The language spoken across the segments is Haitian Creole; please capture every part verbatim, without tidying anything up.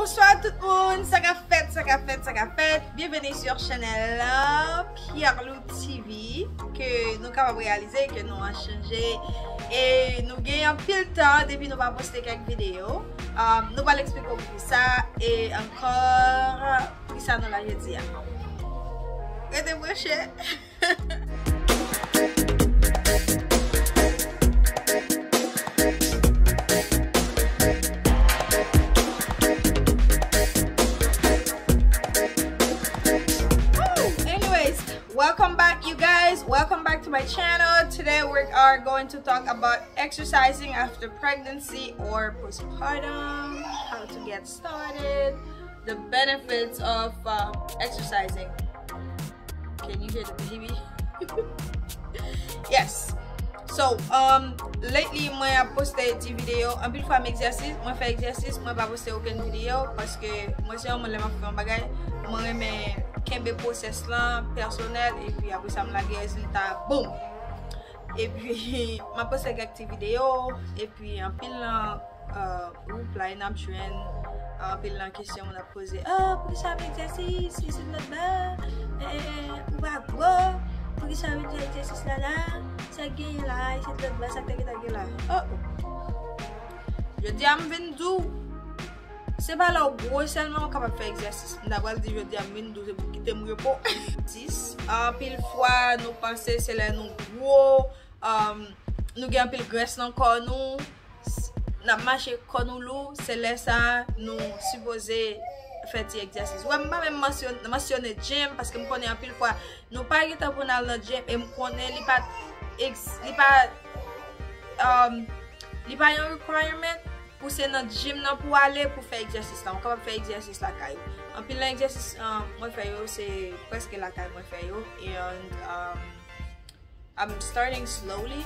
Bonswa tout moun, sa k ap fèt, sa k ap fèt, sa k ap fèt. Byenveni sou chanèl la, Pierre Lou T V, ke nou kapab reyalize ke nou an chanje e nou gen anpil tan depi nou pa poste kèk videyo. Um, nou pral eksplike w poukisa e ankò poukisa nou la jodi a. Rete branche. Anyways, welcome back, you guys. Welcome back to my channel. Today we are going to talk about exercising after pregnancy or postpartum, how to get started, the benefits of uh, exercising. Can you hear the baby? Yes. So, um, lately, mwen ap poste ti videyo. Anpil fwa, m egzèsis, mwen fè egzèsis, mwen pa poste okenn videyo, paske mwen se yon moun, lè m ap fè yon bagay, mwen renmen kenbe pwosès lan pèsonèl, epi apre sa, m lage rezilta, boom! Epi, m ap poste kèk ti videyo, epi anpil nan uh, reply n ap jwenn, anpil nan kesyon moun ap poze, ah, poukisa w ap egzèsis, si se dlo dba, eh, eh, ou pa gwo, poukisa w ap fè egzèsis la la, sa k genyen la, si se dlo dba, sa k te gentan gen la. Oh, oh. Jodi a m vin di w, se pa lè w gwo sèlman ou kapab fè egzèsis. M ta pral di jodi a m vin di w se pou kite m repo. Dis, anpil fwa nou panse se lè nou gwo, um, nou gen anpil grès nan kò nou, n ap mache, kò nou lou, se lè sa a nou sipoze fè ti egzèsis. Wè, m pa menm mansyon-, mansyone gym, paske m konnen anpil fwa nou pa gen tan pou n al nan gym, e m konnen li pa ex-, li pa, um, li pa yon requirement pou se nan gym nan pou ale pou fè egzèsis la. Ou kapab fè egzèsis lakay ou. Anpil nan egzèsis, um, mwen fè yo, se prèske lakay mwen fè yo. And, um, I'm starting slowly.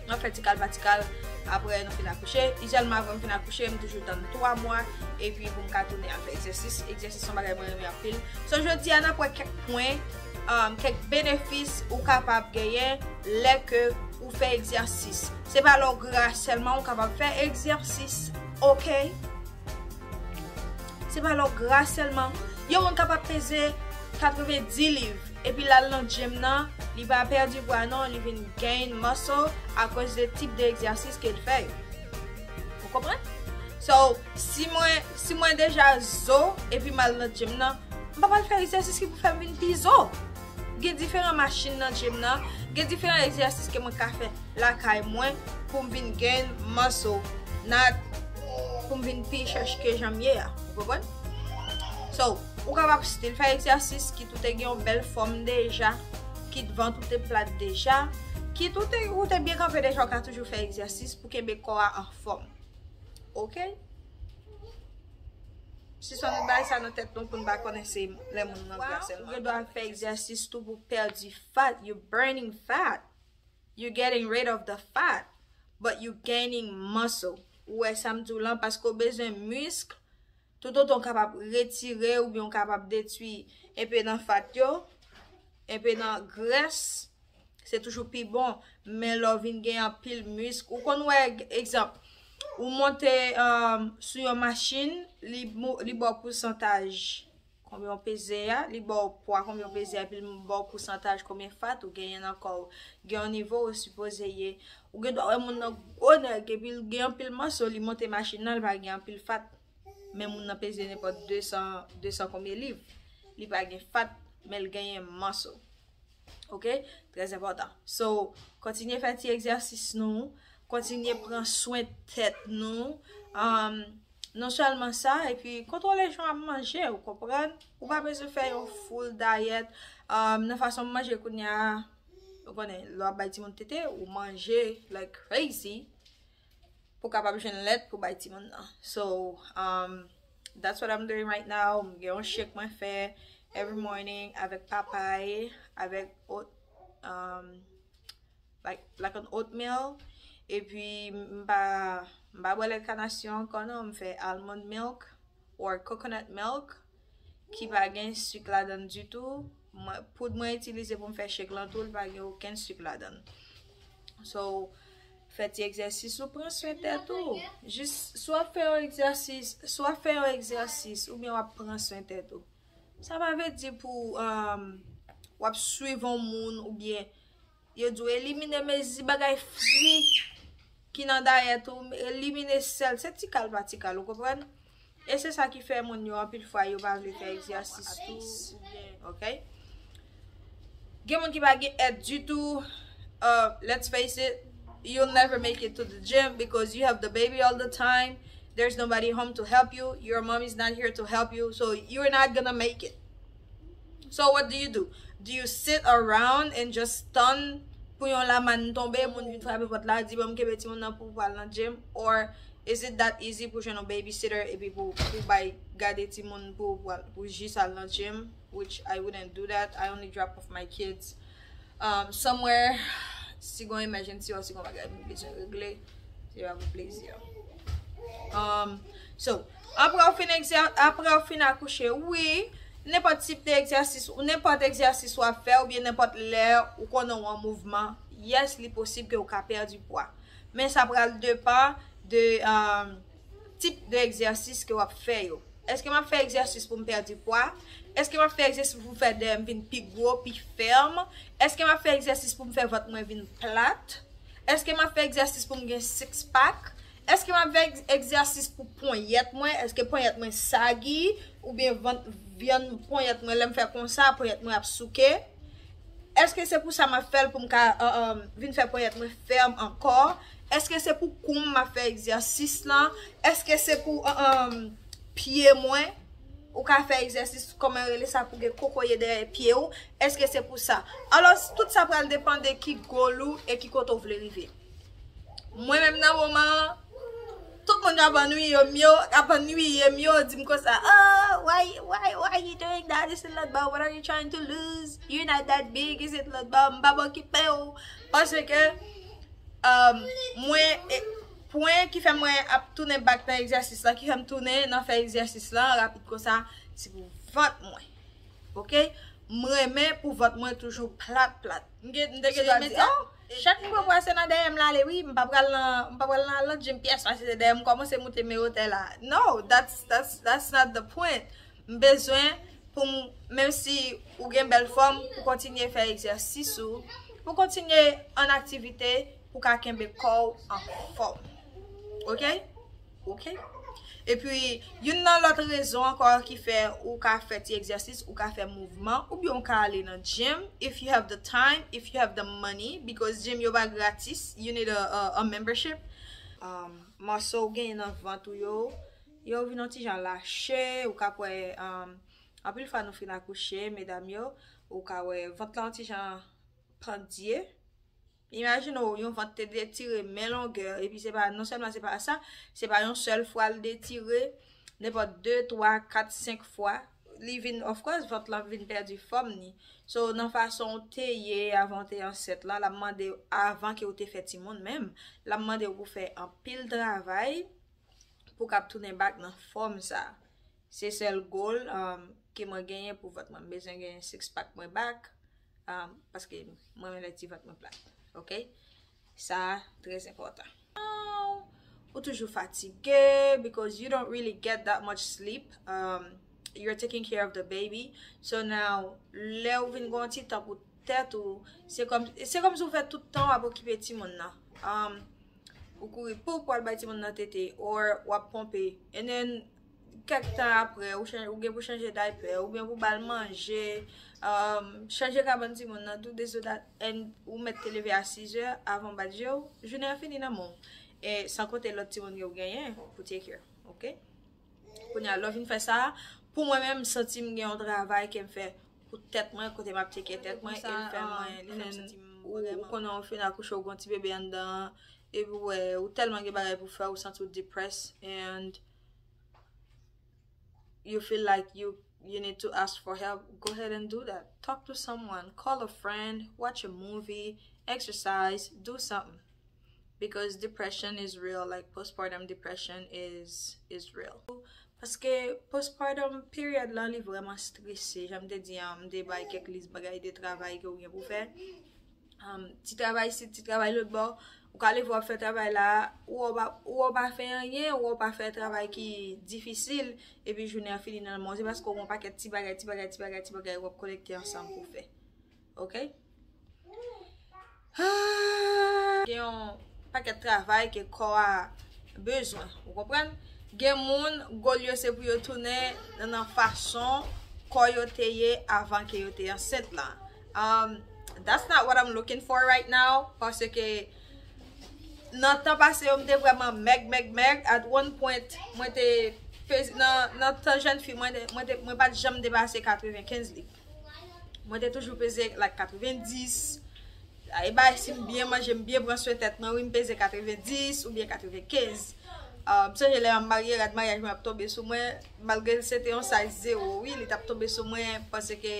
Mwen fè ti kal pa ti kal apre nou fin akouche. Izyèlman, avan m fin akouche, m toujou tann twa mwa epi pou m ka tounen al fè egzèsis. Egzèsis se yon bagay mwen renmen anpil. So, jodi a, n ap wè kèk pwen, um, kèk benefis ou kapab genyen lè ke ou fè egzèsis. Se pa lè w gra sèlman ou kapab fè egzèsis, oke? Se pa lè w gra sèlman. Yon moun kapab peze katrevendis liv, epi l al nan gym nan, li pa pèdi pwa non, li vin gain muscle akoz de tip de egzèsis ke l fè yo. Ou konprann? So, si mwen, si mwen deja zo, epi m al nan gym nan, m pa pral fè egzèsis ki pou fè m vin pi zo. Gen diferan machin nan gym nan, gen diferan egzèsis ke mwen ka fè lakay mwen pou m vin gain muscle, not pou m vin pi chèch ke jan m ye a. Ou konprann? So, ou kapab still fè egzèsis, kit ou te gen yon bèl fòm deja, kit vant ou te plat deja, kit ou te, ou te byen kanpe deja, ou ka toujou fè egzèsis pou kenbe kò a anfòm. Oke? Si son nou bay sa nan tèt nou pou n pa konnen se lè moun nan gra sèlman. Ou gen dwa fè egzèsis tou pou pèdi fat, you burning fat. You getting rid of the fat, but you gaining muscle. Ou wè sa m di w lan, paske w bezwen misk, toutotan w kapab retire oubyen w kapab detwi enpe nan fat yo, enpe nan grès, se toujou pi bon. Men lè w vin gen anpil misk, ou konn wè, egzanp, ou monte, um, sou yon machin, li mo-, li ba w pousantaj konbyen w peze a, li ba w pwa konbyen w peze a, epi li ba w pousantaj konbyen fat ou genyen nan kò w. Gen yon nivo ou sipoze ye. Ou gen dwa wè moun nan gwo nèg, epi l gen anpil maso, li monte machin nan, li pa gen anpil fat. Men moun nan peze nenpòt de san, de san konbyen liv. Li pa gen fat, men l genyen maso. Oke? Trè enpòtan. So, kontinye fè ti egzèsis nou, kontinye pran swen tèt nou. Um, non sèlman sa, epi kontwole jan w ap manje, ou konprann? Ou pa bezwen fè yon full diet. Um, nan fason m manje kounye a, ou konnen, lè w ap bay timoun tete, ou manje like crazy pou kapab jwenn lèt pou bay timoun nan. So, um, that's what I'm doing right now. M gen yon shake mwen fè every morning avèk papay, avèk oat, um, like, like an oatmeal. Epi m pa, m pa bwè lèt kanasyon ankò non, m fè almond milk or coconut milk ki pa gen sik ladan ditou. Mwen, poud mwen itilize pou m fè shake lan tou, li pa gen okenn sik ladan. So, Fè ti egzèsis ou, pran swen tèt ou. Jis, si w ap fè yon egzèsis, si w ap fè yon egzèsis oubyen w ap pran swen tèt ou, sa pa vle di pou, um, w ap swiv yon moun oubyen yo di w elimine mezi bagay fri ki nan dayèt ou, elimine sèl, se ti kal pa ti kal, ou konprann? E se sa ki fè moun yo anpil fwa yo pa vle fè egzèsis tou, oubyen, ok? Gen moun ki pa gen èd ditou. Uh, let's face it, you'll never make it to the gym because you have the baby all the time. There's nobody home to help you. Your mom is not here to help you, so you're not gonna make it. So what do you do? Do you sit around and just stand pou yon lamann tonbe, moun vin frape pòt la, di, "Ban m kenbe timoun nan pou pral nan gym"? Or is it that easy pou jwenn yon babysitter epi pou, pou bay gade timoun pou, pou, pou jis al nan gym? Which I wouldn't do that. I only drop off my kids, um, somewhere si gon emergency or si gon bagay m bezwen regle. Se pa pou plezi. Um, so, apre w fin egzè-, apre w fin akouche, wi, nenpòt tip de egzèsis, ou nenpòt egzèsis w ap fè, oubyen nenpòt lè ou konnen w an mouvman, yes, li posib ke w ka pèdi pwa. Men sa pral depan de, um, tip de egzèsis ke w ap fè yo. Èske m ap fè egzèsis pou m pèdi pwa? Èske m ap fè egzèsis pou m fè dèyè m vin pi gwo, pi fèm? Èske m ap fè egzèsis pou m fè vant mwen vin plat? Èske m ap fè egzèsis pou m gen six pack? Èske m ap fè egz-, egzèsis pou ponyèt mwen? Èske ponyèt mwen sagi? Oubyen vant, vyann ponyèt mwen, lè m fè konsa, ponyèt mwen ap souke? Èske se pou sa m ap fè l pou m ka, uh, um, vin fè ponyèt mwen fèm ankò? Èske se pou kou m m ap fè egzèsis lan? Èske se pou, uh, um, pye mwen? Ou ka fè egzèsis, kòman yo rele sa, pou gen kokoye dèyè pye w? Èske se pou sa? Alò, tout sa pral depann de ki goal ou e ki kote w vle rive. Mwen menm nan moman an, tout moun ap annuiye m yo, ap annuiye m yo, di m konsa, "Oh, why, why, why you doing that? Is it lòt bò? What are you trying to lose? You're not that big, is it lòt bò?" M p ap okipe w. Paske, um, mwen, e, pwen ki fè mwen ap tounen back nan egzèsis la, ki fè m tounen nan fè egzèsis la rapid konsa, se pou vant mwen. Ok? M renmen pou vant mwen toujou plat, plat. M gen, m te gen dwa di, "Oh, chak m pran pwa se nan dèyè m l ale, wi, m pa pral nan, m pa pral nan lòt gym pyès, paske se dèyè m kòmanse moute men otè la." No, that's, that's, that's not the point. M bezwen pou m, menm si ou gen bèl fòm, pou kontinye fè egzèsis ou, pou kontinye an aktivite, pou ka kenbe kò w anfòm. Ok? Ok? Epi, youn nan lòt rezon ankò ki fè ou ka fè ti egzèsis, ou ka fè mouvman, oubyen ou ka ale nan gym, if you have the time, if you have the money, because gym yo pa gratis, you need a, a, a membership. Um, mòso ou genyen nan vant ou yo, yo vin yon ti jan lache, ou ka kwè, um, anpil fwa nou fin akouche, medam yo, ou ka wè vant la yon ti jan pandye. Imajine w, yon vant te detire men longè, epi se pa, non sèlman se pa sa, se pa yon sèl fwa l detire, nenpòt de, twa, kat, senk fwa, li vin, of course, vant lan vin pèdi fòm ni. So, nan fason w te ye avan w te ansent lan, l ap mande w avan ke w te fè timoun menm, l ap mande w pou fè anpil travay pou w kab tounen back nan fòm sa. Se sèl goal, um, ke mwen genyen pou vant mwen. M bezwen genyen six pack mwen back, um, paske mwen renmen lè ti vant mwen plat. Ok? Sa trè enpòtan. Ou toujou fatige because you don't really get that much sleep. Um, you're taking care of the baby. So now, lè ou vin gen yon ti tan pou tèt ou, se kòm, se kòm si ou fè tout tan w ap okipe timoun nan. Um, ou kouri pou, pou al bay timoun nan tete, or w ap ponpe. And then, kèk tan apre, ou chan-, ou gen pou chanje diaper, oubyen pou ba l manje, um, chanje kabann timoun nan tou, this, that, and ou mèt te leve a sizè avan w bat je w, jounen an fini nan men w. E san konte lòt timoun ke w genyen pou take care, ok? Kounye a, lè w fin fè sa, pou mwen menm, m santi m gen yon travay ke m fè pou tèt mwen, kote m ap take care tèt mwen, e l fè mwen, li fè m santi m vrèman. Ou konnen w fin akouche, w gen yon ti bebe anndan an, epi w wè, ou tèlman gen bagay pou fè, ou santi w depressed, and you feel like you, you need to ask for help, go ahead and do that. Talk to someone, call a friend, watch a movie, exercise, do something. Because depression is real, like, postpartum depression is, is real. Paske postpartum period lan, li vrèman strese. Jan m te di an, m te bay kèk lis bagay de travay ke w gen pou fè. Um, ti travay isit, ti travay lòt bò. Ou ka leve w ap fè travay la, ou wè w pa, ou wè w pa fè anyen, ou wè w pa fè travay ki difisil, epi jounen an fini nan men w. Se paske w gen yon pakèt ti bagay, ti bagay, ti bagay, ti bagay w ap konekte ansanm pou w fè. Oke? Gen yon pakèt travay ke kò a bezwen. Ou konprann? Gen moun, goal yo se pou yo tounen nan fason kò yo te ye avan ke yo te ansent la. Um, that's not what I'm looking for right now, paske nan tan pase yo, m te vrèman mèg, mèg, mèg. At one point, mwen te peze, nan, nan tan jèn fi, mwen, te- mwen, te- mwen pa t janm depase katrevenkenz liv. Mwen te toujou peze, like, katrevendis. Ay, bay, si m byen manje, m byen pran swen tèt mwen, wi, m peze katrevendis oubyen katrevenkenz. Uh, m sonje lè m marye, rad maryaj mwen ap tonbe sou mwen, malgre se te yon size zewo, wi, li t ap tonbe sou mwen, paske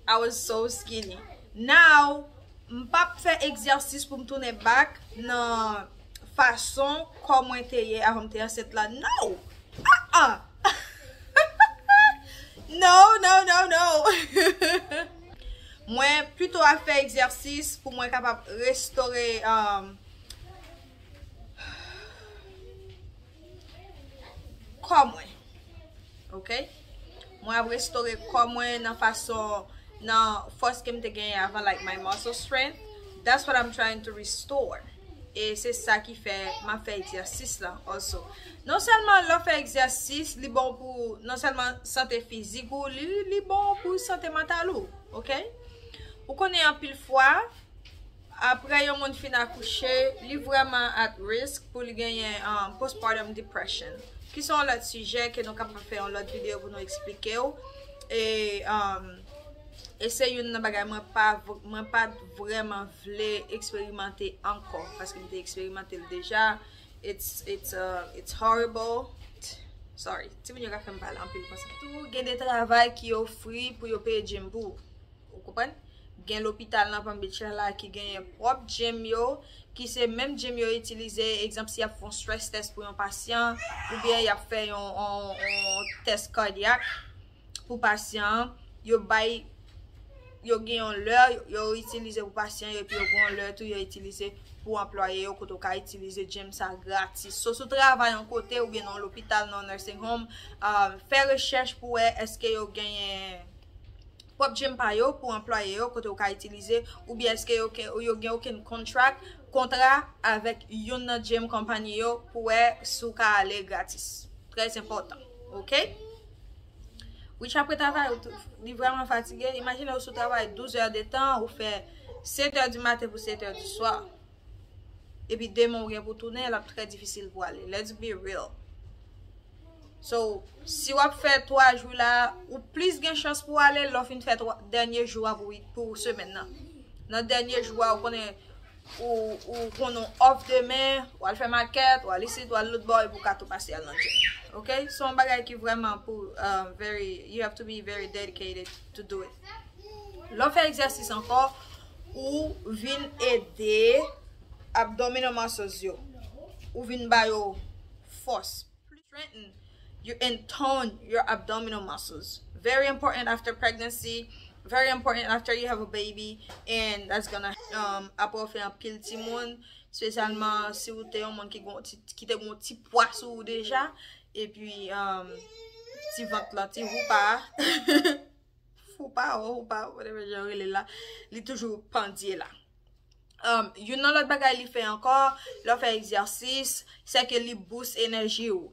I was so skinny. Now, m p ap fè egzèsis pou m tounen back nan fason kò mwen te ye avan m te ansent la. No! Ah ah! No, no, no, no! Mwen pito ap fè egzèsis pou mwen kapab restore, um, kò mwen. Oke? Mwen ap restore kò mwen nan fason, nan fòs ke m te genyen avan, like my muscle strength. That's what I'm trying to restore. E se sa ki fè m ap fè egzèsis la also. Non sèlman lè w fè egzèsis, li bon pou non sèlman sante fizik ou, li, li bon pou sante mantal ou. Oke? Ou konnen anpil fwa, apre yon moun fin akouche, li vrèman at risk pou li genyen, um, postpartum depression. Ki se yon lòt sijè ke nou kapab fè yon lòt videyo pou nou eksplike w. E, um, e se youn nan bagay mwen pa v- mwen pa t vrèman vle eksperimante ankò, paske m te eksperimante l deja. It's, it's, uh, it's horrible. Sorry, timoun yo ka fè m pale anpil konsa. Tou gen de travay ki ofri pou yo peye gym pou ou. Ou konprann? Gen lopital nan Palm Beach la ki genyen pwòp gym yo, ki se menm gym yo itilize, egzanp, si y ap fè yon stress test pou yon pasyan, oubyen y ap fè yon, yon, yon test kadyak pou pasyan an, yo bay, yo gen yon lè yo itilize pou pasyan yo, epi yo gen yon lè tou yo itilize pou anplwaye yo, kote w ka itilize gym sa gratis. So, si w travay yon kote oubyen nan yon lopital, nan yon nursing home, uh, fè rechèch pou wè èske yo genyen pwòp gym pa yo pou anplwaye yo, kote w ka itilize, oubyen èske yo, ke- yo gen okenn contract, kontra avèk youn nan gym konpayi yo pou wè si w ka ale gratis. Trè enpòtan. Oke? Which apre travay, ou tou- li vrèman fatige. Imajine w sou travay douz è de tan, ou fè sèt è di maten pou sèt è di swa. Epi demen ou gen pou tounen, l ap trè difisil pou ale. Let's be real. So, si w ap fè twa jou la, ou plis gen chans pou ale lè w fin fè twa- dènye jou a pou, pou semèn nan. Nan dènye jou a, ou konnen ou, ou konnen w off demen, w al fè makèt, w al isit, w al lòt bò, epi w ka tou pase al nan gym. Oke? Se yon bagay ki vrèman pou, um, very, you have to be very dedicated to do it. Lè w fè egzèsis ankò, ou vin ede abdominal muscles yo. Ou vin ba yo fòs. Strengthen your and tone your abdominal muscles. Very important after pregnancy, very important after you have a baby, and that's gonna, um, apre w fè anpil timoun, espesyalman si w te yon moun ki gon ti, ki te gon ti pwa sou ou deja, epi, um, ti vant lan, ti voupa, foupa, ou pa, whatever jan yo rele l la, li toujou pandye la. Um, youn nan lòt bagay li fè ankò, lè w fè egzèsis, se ke li boost enèji w.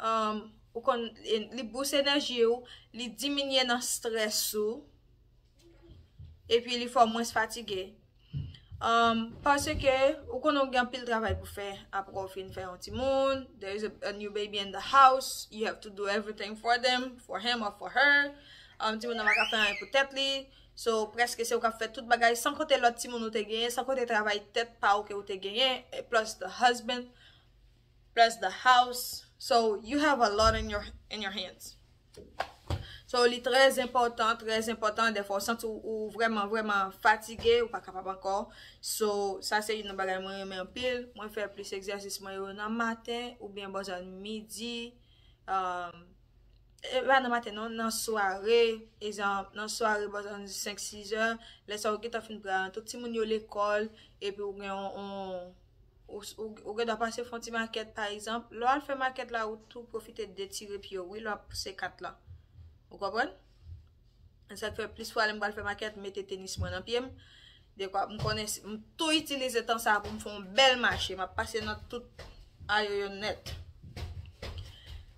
Um, ou konn, e- li boost enèji w, li diminye nan strès ou, epi li fè w mwens fatige. Um, paske ou konnen w gen anpil travay pou fè apre w fin fè yon timoun. There is a, a new baby in the house. You have to do everything for them, for him or for her. Um, timoun nan pa ka fè anyen pou tèt li. So, prèske se ou k ap fè tout bagay, san konte lòt timoun ou te genyen, san konte travay tèt pa ou ke ou te genyen, plus the husband, plus the house. So, you have a lot in your, in your hands. So, li trè enpòtan, trè enpòtan, dèfwa ou santi w, ou vrèman, vrèman fatige, ou pa kapab ankò. So, sa se youn nan bagay mwen renmen anpil. Mwen fè plis egzèsis mwen yo nan maten, oubyen bò zòn midi. Um, e pa nan maten non, nan sware, egzanp, nan sware bò zòn senk, sis è, lè sa ou gentan fin pran tout timoun yo lekòl, epi ou gen yon, yon, Ou, ou, ou gen dwa pase fè yon ti makèt, pa egzanp. Lè w al fè makèt la, ou tou pwofite detire pye w, wi, lè w ap se kat la. Ou konprann? Se sa k fè plis fwa lè m pral fè makèt, m mete tenis mwen nan pye m. Dekwa, m konnen si, m tou itilize tan sa a pou m fè yon bèl mache. M ap pase nan tout ayo yo nèt.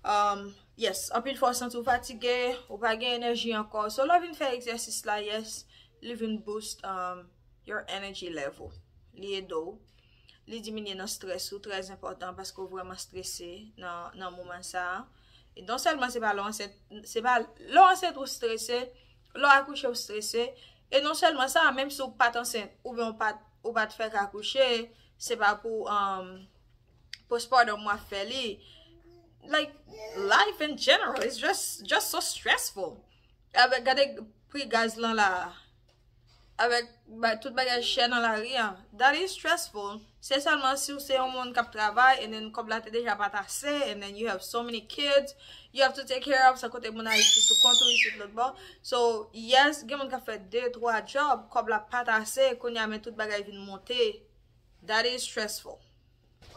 Um, yes, anpil fwa w santi w fatige, ou pa gen enèji ankò. So, lè w vin fè egzèsis la, yes, li vin boost, um, your energy level. Li ede w. Li diminye nan strès ou, trè enpòtan paske w vrèman strese nan, nan moman sa a. E non sèlman se pa lè w ansent, se pa lè w ansent ou strese, lè w akouche ou strese. E non sèlman sa, menm si w pa t ansent oubyen w pa t, ou pa t fèk akouche, se pa pou, um, postpartum w ap fè li. Like, life in general is just, just so stressful. Avèk, gade pri gaz lan la. Avèk ba, tout bagay chè nan lari an. That is stressful. Se sèlman si w se yon moun k ap travay, and then kòb la te deja pa t ase, and then you have so many kids you have to take care of, sa kote moun Ayiti sou kont ou isit lòt bò. So, yes, gen moun k ap fè de, twa job, kòb la pa t ase, kounye a men tout bagay vin monte. That is stressful.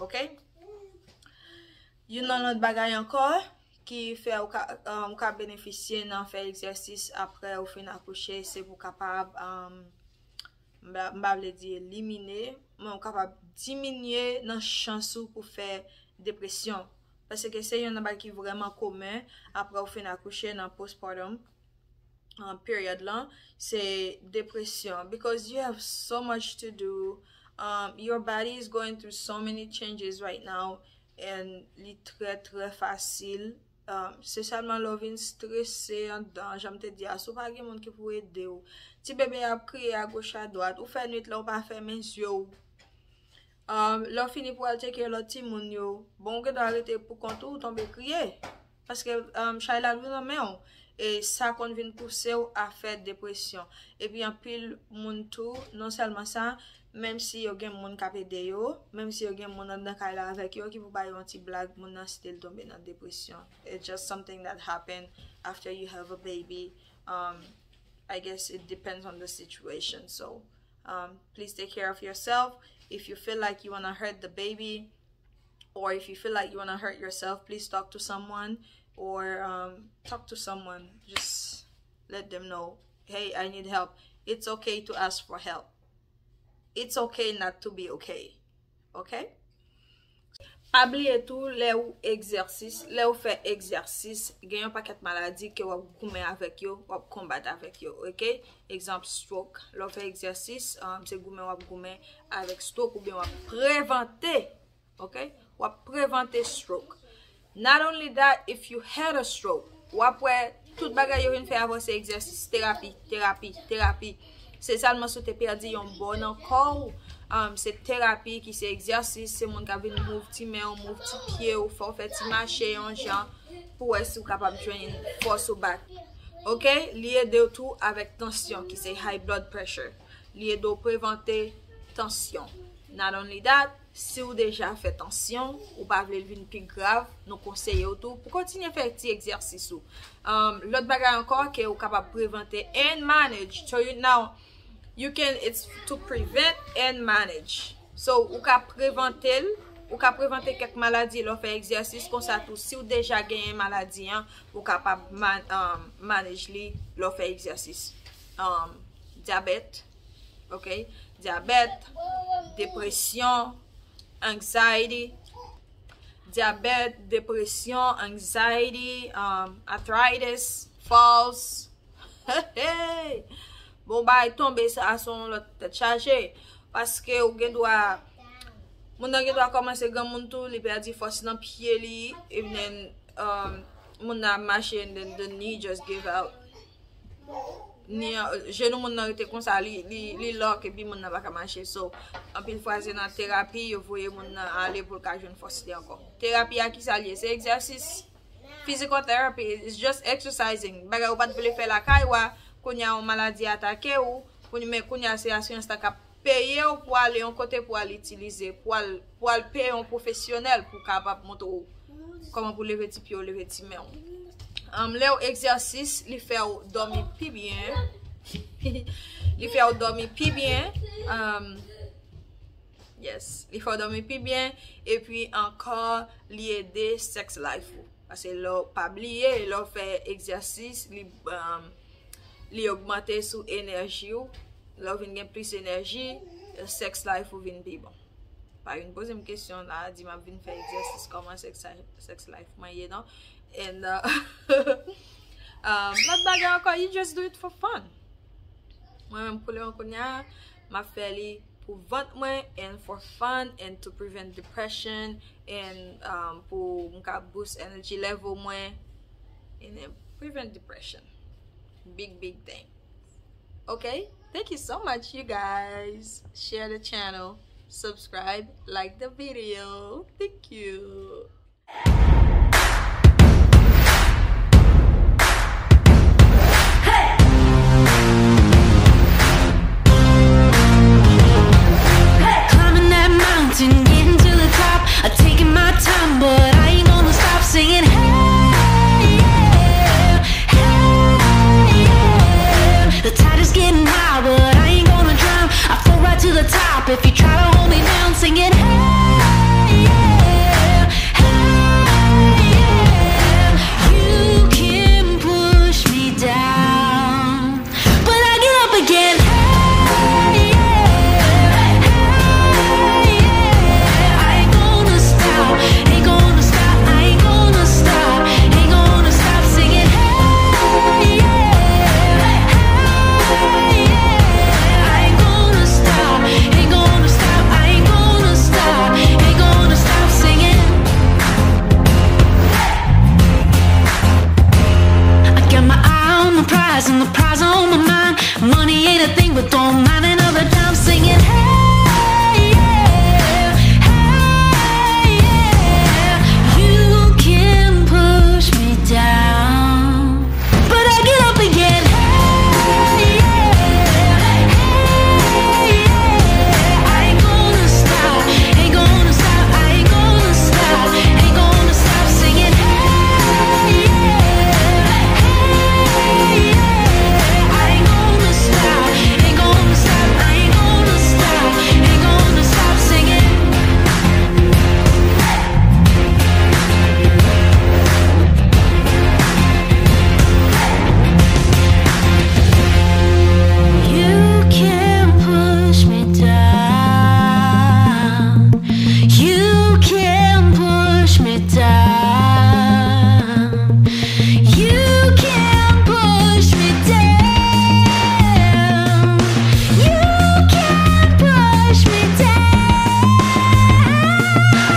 Ok? Youn nan lòt bagay ankò ki fè ou ka, um, ou ka benefisye nan fè egzèsis apre ou fin akouche, se pou w kapab, um, m pa, m pa vle di elimine, men ou kapab diminye nan chans ou pou fè depresyon. Paske se youn nan bagay ki vrèman komen apre ou fin akouche nan postpartum, um, period lan, se depresyon. Because you have so much to do. Um, your body is going through so many changes right now. And li trè, trè fasil. Um, se sèlman lè w vin strese anndan, jan m te di a, si w pa gen moun ki pou ede w. Ti bebe ap kriye agoch adwat, ou fè nwit la, ou pa fèmen zye w. Um, lè w fini pou al tcheke lòt timoun yo, bon, ou gen dwa rete pou kont ou, ou tonbe kriye. Paske, um, chay la lou nan men w. E sa konn vin pouse w a fè depresyon. Epi anpil moun tou, non sèlman sa, menm si yo gen moun k ap ede yo, menm si yo gen moun anndan kay la avèk yo, ki pou ba yo yon ti blag, moun nan still tonbe nan depresyon. It's just something that happen after you have a baby. Um, I guess it depends on the situation. So, um, please take care of yourself. If you feel like you wanna hurt the baby, or if you feel like you wanna hurt yourself, please talk to someone, or, um, talk to someone. Just let them know, hey, I need help. It's okay to ask for help. It's okay not to be okay. Ok? Pa bliye tou, lè ou egzèsis, lè ou fè egzèsis, gen yon pakèt maladi ke w ap goumen avèk yo, w ap konbat avèk yo, ok? Egzanp, stroke. Lè w fè egzèsis, um, se goumen w ap goumen avèk stroke oubyen w ap prevante, ok? W ap prevante stroke. Not only that, if you had a stroke, w ap wè tout bagay yo vin fè avanse egzèsis, terapi, terapi, terapi. Se sèlman si w te pèdi yon bò nan kò w, um, se terapi ki se egzèsis, se moun k ap vin move ti men w, move ti pye w, fè w fè ti mache yon jan pou wè si w kapab jwenn fòs ou back. Ok? Li ede w tou avèk tansyon ki se high blood pressure. Li ede w prevante tansyon. Not only that, si w deja fè tansyon, ou pa vle l vin pi grav, nou konseye w tou pou kontinye fè ti egzèsis ou. Um, lòt bagay ankò ke ou kapab prevante and manage. So you now, you can, it's to prevent and manage. So ou ka prevante l, ou ka prevante kèk maladi lè w fè egzèsis konsa tou. Si w deja genyen maladi an, ou kapab man, um, manage li lè w fè egzèsis. Um, dyabèt, ok? Dyabèt, depresyon, anxiety, dyabèt, depresyon, anxiety, um, arthritis, falls. Hey, hey! Bon, bay tonbe sa a se yon lòt tèt chaje. Paske ou gen dwa, moun nan gen dwa kòmanse granmoun tou, li pèdi fòs nan pye li, and then, um, moun nan ap mache, and then the knee just give out. Ni, uh, jenou moun nan rete konsa, li, li, li lock, epi moun nan pa ka mache. So, anpil fwa se nan terapi, yo voye moun nan ale pou l ka jwenn fòs li ankò. Terapi a kisa l ye? Se egzèsis. Physical therapy is just exercising. Bagay ou pa t vle fè lakay ou a, kounye a yon maladi atake ou, kounye, men kounye a se asirans la k ap peye w pou ale yon kote pou al itilize, pou al, pou al peye yon pwofesyonèl pou kapab montre w kòman pou leve ti pye w, leve ti men w. Um, lè w egzèsis, li fè w dòmi pi byen. Li fè w dòmi pi byen. Um, Yes, li fè w dòmi pi byen, epi ankò, li ede sex life ou. Paske lè w pa bliye, lè w fè egzèsis, li, um, li ogmante sou enèji w. Lè w vin gen plis enèji, sex life ou vin pi bon. Pa vin poze m kesyon la, di m ap vin fè egzèsis, kòman sex, sex life mwen ye, non? And, uh, um, lòt bagay ankò, you just do it for fun. Mwen menm, pou lè an kounye a, m ap fè li pou vant mwen, and for fun, and to prevent depression, and, um, pou m ka boost energy level mwen, and then prevent depression. Big, big thing. Okay? Thank you so much, you guys. Share the channel, subscribe, like the video. Thank you. Climbing that mountain, getting to the top. I'm taking my time, but I ain't gonna stop singing. Hey, yeah, hey, yeah. The tide is getting high, but I ain't gonna drown. I float right to the top if you try to hold me down. Singing, hey, yeah, hey, yeah. You can push me down, but I get up again. Hey, yeah, hey, yeah. I ain't gonna stop, ain't gonna stop, I ain't gonna stop, ain't gonna stop singing. Hey, yeah, hey, yeah. I ain't gonna stop, ain't gonna stop, I ain't gonna stop, ain't gonna stop singing. I got my eye on the prize and the prize on my mind. Money ain't a thing, but don't mind another time singing. Hey, yeah, hey, yeah. You can push me down, but I get up again. Hey, yeah, hey, yeah. I ain't gonna stop, ain't gonna stop, I ain't gonna stop, ain't gonna stop singing. Hey, yeah, hey, yeah. I ain't gonna stop, ain't gonna stop, I ain't gonna stop, ain't gonna stop singing. You can push me down. You can push me down. You can push me down. You can push me down.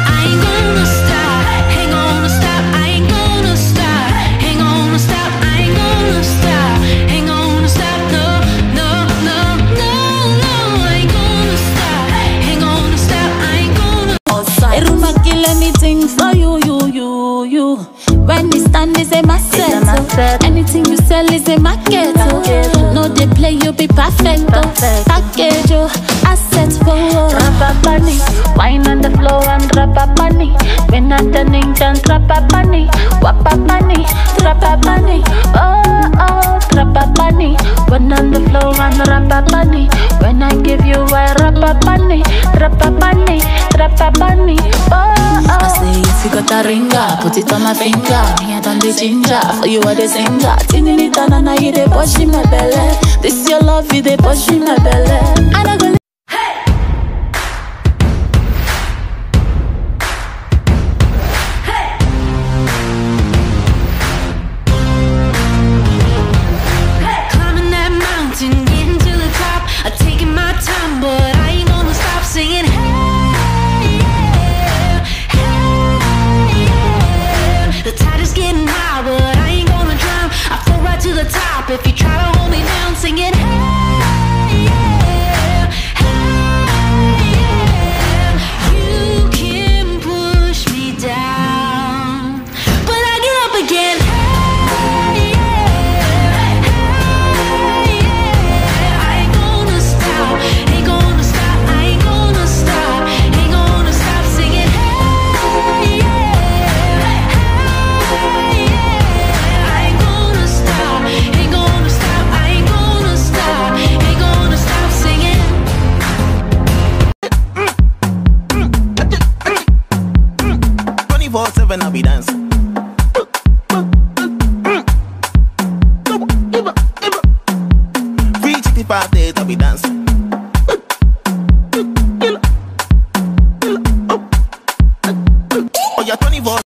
I ain't gonna stop, ain't gonna stop, I ain't gonna stop, ain't gonna stop, I ain't gonna stop, ain't gonna stop, no, no, no, no, no, I ain't gonna stop, ain't gonna stop, I ain't gonna. Everybody let me sing for you, you, you, you. When we stand is a must set. Anything you sell is a market. No dey play, you be perfect. Package, oh, asset, oh. Rapapani, wine on the floor and rapapani. When I turn in, turn rapapani, wapapani, rapapani. Oh, oh, rapapani. When on the floor and rapapani. When I give you a rapapani, rapapani, rapapani. Oh, oh. I say if you got a ringer, put it on my finger. Me I done the ginger, for you are the singer. Tinini tanana, you dey push in my belly. This your love, you dey push in my belly. I no go Climbing that mountain, getting to the top. I'm taking my time, but I ain't gonna stop singing. Hey, yeah, hey, yeah. The tide is getting high, but I ain't gonna drown. I float right to the top if you try to hold me down. Singing, hey, yeah, Party, tabi dans. Oye, Tony Vos.